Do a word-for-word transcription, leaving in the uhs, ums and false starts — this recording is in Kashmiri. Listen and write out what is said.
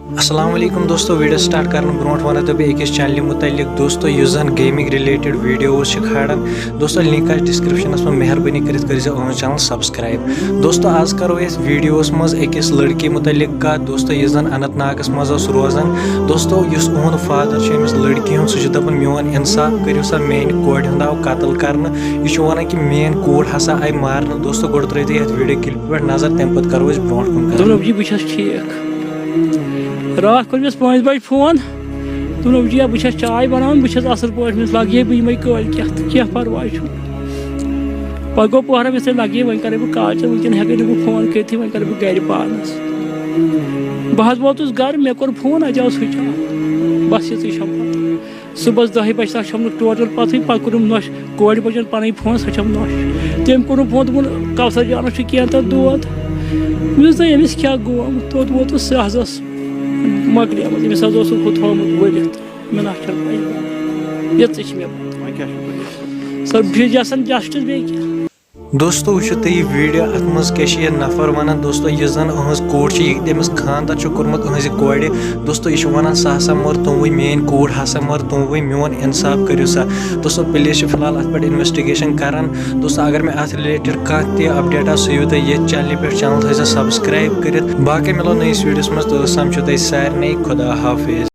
السلام علیکم دوستو، ویڈیو سٹارٹ کرنہٕ برونٛٹھ ونہٕ تہٕ بہٕ أکِس چینلہِ متعلق۔ دوستو، یُس زن گیمنگ ریلیٹڈ ویڈیوز چھِ کھالان، دوستو، لنک آسہِ ڈسکرپشنس منٛز، مہربٲنی کٔرِتھ کٔرزیو أہٕنٛز چینل سبسکرائب۔ دوستو، آز کرو أسۍ ویڈیوس منٛز أکِس لڑکی متعلق کتھ، دوستو، یُس زن اننت ناگس منٛز اوس روزان۔ دوستو، یُس اُہُنٛد فادر چھُ أمِس لڑکی ہُنٛد، سُہ چھُ دپان، میون انصاف کٔرِو سا، میانہِ کورِ ہُنٛد آو قتل کرنہٕ۔ یہِ چھُ ونان کہِ میٲنۍ کوٗر ہسا آیہِ مارنہٕ۔ دوستو، گۄڈٕ ترٲیِو تُہۍ یتھ ویڈیو کلپہِ پٮ۪ٹھ نظر، تمہِ پتہٕ کرو أسۍ برونٛٹھ کُن کتھ۔ دوٚپُن، "جی، بہٕ چھَس ٹھیٖک۔" راتھ کوٚر مےٚ پانٛژِ بجہِ فون۔ دوٚپُن، "جی، بہٕ چھَس چاے بناوان، بہٕ چھَس اصل پٲٹھۍ، مےٚ لگہِ ہے، بہٕ یِمے کٲلۍ کٮ۪تھ، کینٛہہ پرواے چھُنہٕ۔" پتہٕ گوٚو پۄہرم یِتھ لگہِ ہے، وۄنۍ کرے بہٕ کال، ژےٚ وٕنکٮ۪ن ہٮ۪کے نہٕ بہٕ فون کٔرتھٕے، وۄنۍ کرٕ بہٕ گرِ پانس۔ بہٕ حظ ووتُس گرٕ، مےٚ کوٚر فون، اتہِ آو سُچ آف۔ بس یِژٕے چھم پتہ۔ صُبحس دَہہِ بجہِ تام چھَم نہٕ ٹوٹل پَتہٕے، پَتہٕ کوٚرُم نۄش، کورِ بَجَن پَنٕنۍ فون، سۄ چھَم نۄش۔ تٔمۍ کوٚرُم فون، دوٚپُن، "کوثر جانَس چھُ کینٛہہ تہٕ دود۔" مےٚ دوٚپُس، "ہے، أمِس کیٛاہ گوٚو؟" توٚت ووتُس، سُہ حظ ٲس مۄکلیمٕژ، أمِس حظ اوسُکھ ہُہ تھوٚومُت ؤلِتھ۔ مےٚ نہ چھَنہٕ پَیی۔ یِژٕے چھِ مےٚ پَتہ۔ وۄنۍ کیٛاہ چھُ کَرُن؟ سَر، بہٕ چھُس یَژھان جسٹس بیٚیہِ کیٛاہ۔ دوستو، وٕچھِو تُہۍ یہِ ویڈیو، اَتھ منٛز کیٛاہ چھِ یہِ نفر وَنان۔ دوستو، یُس زَن أہٕنٛز کوٗر چھِ، یہِ تٔمِس خانٛدر چھُ کوٚرمُت أہٕنٛزِ کورِ۔ دوستو، یہِ چھُ وَنان، "سۄ ہسا مٔر توٚموُے، میٛٲنۍ کوٗر ہسا مٔر توٚموُے، میون انصاف کٔرِو سا۔" دوستو، پُلیٖس چھِ فی الحال اَتھ پٮ۪ٹھ انویسٹیگیشن کران۔ دوستو، اگر مےٚ اَتھ رِلیٹڈ کانٛہہ تہِ اپڈیٹ آسہِ، سُہ یِیِو تۄہہِ ییٚتھۍ چینلہِ پٮ۪ٹھ، چینل تھٲیزیو سبسکرایب کٔرِتھ۔ باقٕے مِلو نٔیِس ویڈیوَس منٛز، توٚتَس تام چھُو تۄہہِ سارنٕے خدا حافظ۔